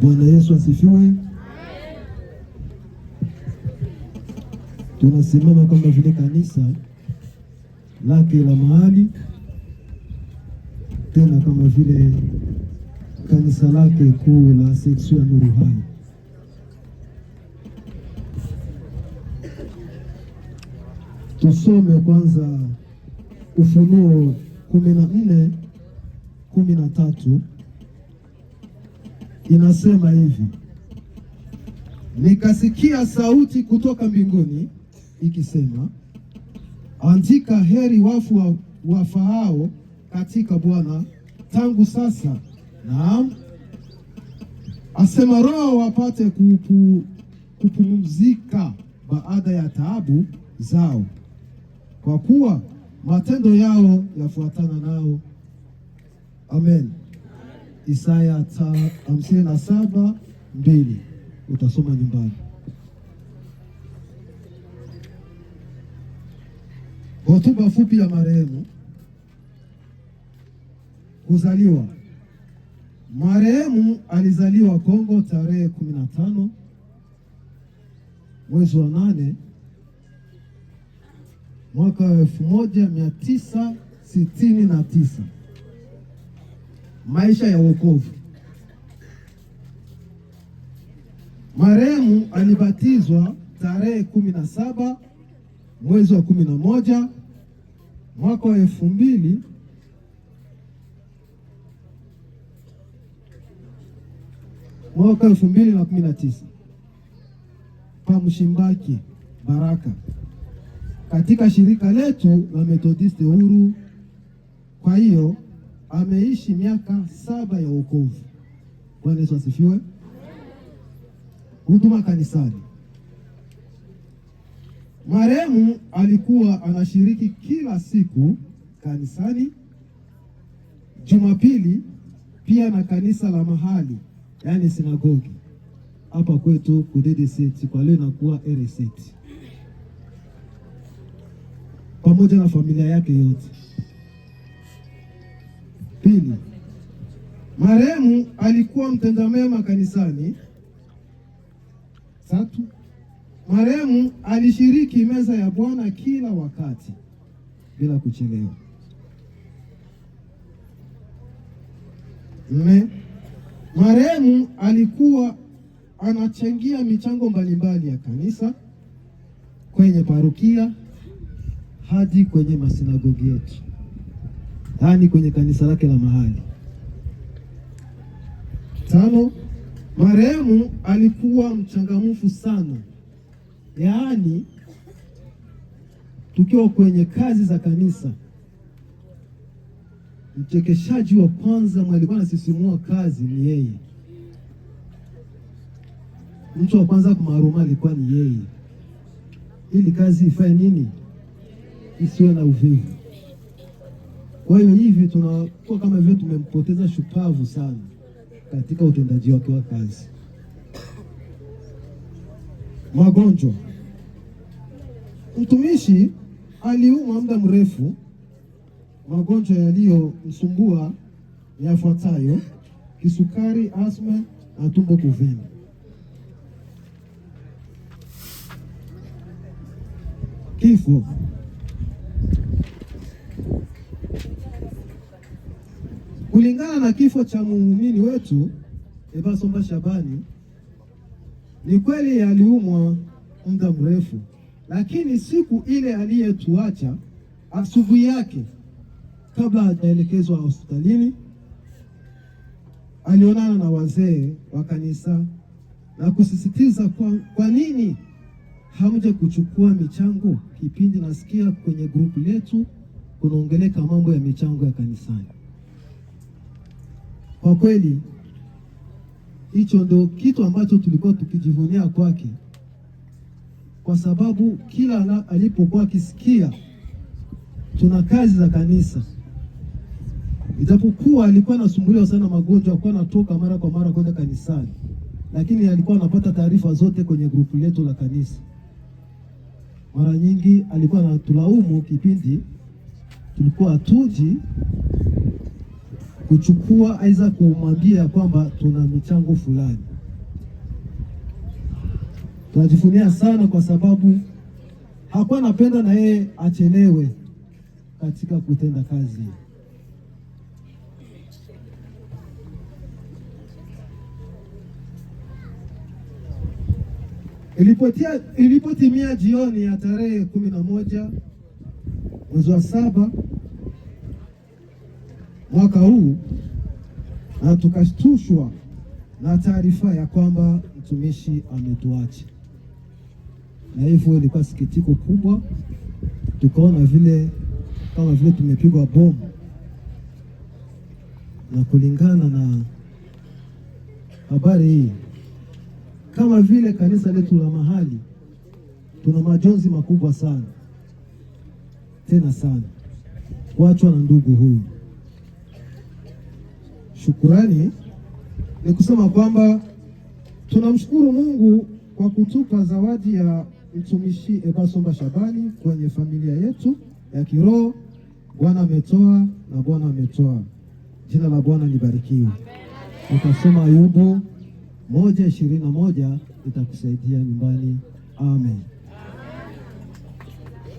Bwana Yesu asifiwe. Tunasimama kama vile kanisa lake la mahali, tena kama vile kanisa lake kuu la section ya Nuru Hai. Tusome kwanza Ufunuo 14:13 inasema hivi: nikasikia sauti kutoka mbinguni ikisema, andika, heri wafu wafaao katika Bwana tangu sasa, naam, asema Roho, wapate kupumzika baada ya taabu zao, kwa kuwa matendo yao yafuatana nao. Amen. Isaya 57:2 utasoma nyumbani. Hotuba fupi ya marehemu. Kuzaliwa. Marehemu alizaliwa Kongo tarehe 15 mwezi wa 8 mwaka 1969. Maisha ya wokovu. Marehemu alibatizwa tarehe 17 mwezi wa 11 mwaka wa 2000 mwaka 2019 pa Mshimbaki Baraka katika shirika letu la Methodiste Huru. Kwa hiyo ameishi miaka 7 ya wokovu. Bwana Yesu asifiwe. Huduma kanisani. Marehemu alikuwa anashiriki kila siku kanisani, Jumapili pia na kanisa la mahali, yaani sinagogi hapa kwetu kudede kwa leo inakuwa R7, pamoja na familia yake yote. Pili, marehemu alikuwa mtenda mema kanisani. Tatu, marehemu alishiriki meza ya Bwana kila wakati bila kuchelewa. Nne, marehemu alikuwa anachangia michango mbalimbali ya kanisa kwenye parokia hadi kwenye masinagogi yetu, yaani kwenye kanisa lake la mahali. Tano, marehemu alikuwa mchangamfu sana, yaani tukiwa kwenye kazi za kanisa, mchekeshaji wa kwanza alikuwa anasisimua kazi ni yeye. Mtu wa kwanza kumaruma alikuwa ni yeye, ili kazi ifanye nini, isiwe na uvivu. Kwa hiyo hivi tunakuwa kama vile tumempoteza shupavu sana katika utendaji wake wa kazi. Magonjwa. Mtumishi aliumwa muda mrefu. Magonjwa yaliyomsumbua yafuatayo: kisukari, asma na tumbo kuvimba. Kifo. Kulingana na kifo cha muumini wetu Ebasomba Shabani, ni kweli aliumwa muda mrefu, lakini siku ile aliyetuacha, asubuhi yake, kabla hajaelekezwa hospitalini, alionana na wazee wa kanisa na kusisitiza kwa nini hamja kuchukua michango. Kipindi nasikia kwenye grupu letu kunaongeleka mambo ya michango ya kanisani. Kwa kweli hicho ndio kitu ambacho tulikuwa tukijivunia kwake, kwa sababu kila alipokuwa akisikia tuna kazi za kanisa, ijapokuwa alikuwa anasumbuliwa sana magonjwa, alikuwa anatoka mara kwa mara kwenda kanisani, lakini alikuwa anapata taarifa zote kwenye grupu letu la kanisa. Mara nyingi alikuwa anatulaumu kipindi tulikuwa hatuji kuchukua aidha kumwambia kwamba tuna michango fulani. Tunajivunia sana kwa sababu hakuwa anapenda na yeye achelewe katika kutenda kazi. Ilipotimia jioni ya tarehe 11 mwezi wa 7 mwaka huu, na tukashtushwa na taarifa ya kwamba mtumishi ametuacha, na hivyo ilikuwa sikitiko kubwa. Tukaona vile kama vile tumepigwa bomu, na kulingana na habari hii, kama vile kanisa letu la mahali tuna majonzi makubwa sana tena sana kuachwa na ndugu huyu. Shukurani ni kusema kwamba tunamshukuru Mungu kwa kutupa zawadi ya mtumishi Ebasomba Shabani kwenye familia yetu ya kiroho. Bwana ametoa na Bwana ametoa, jina la Bwana libarikiwe. Utasoma Ayubu 1:21 itakusaidia nyumbani. Amen.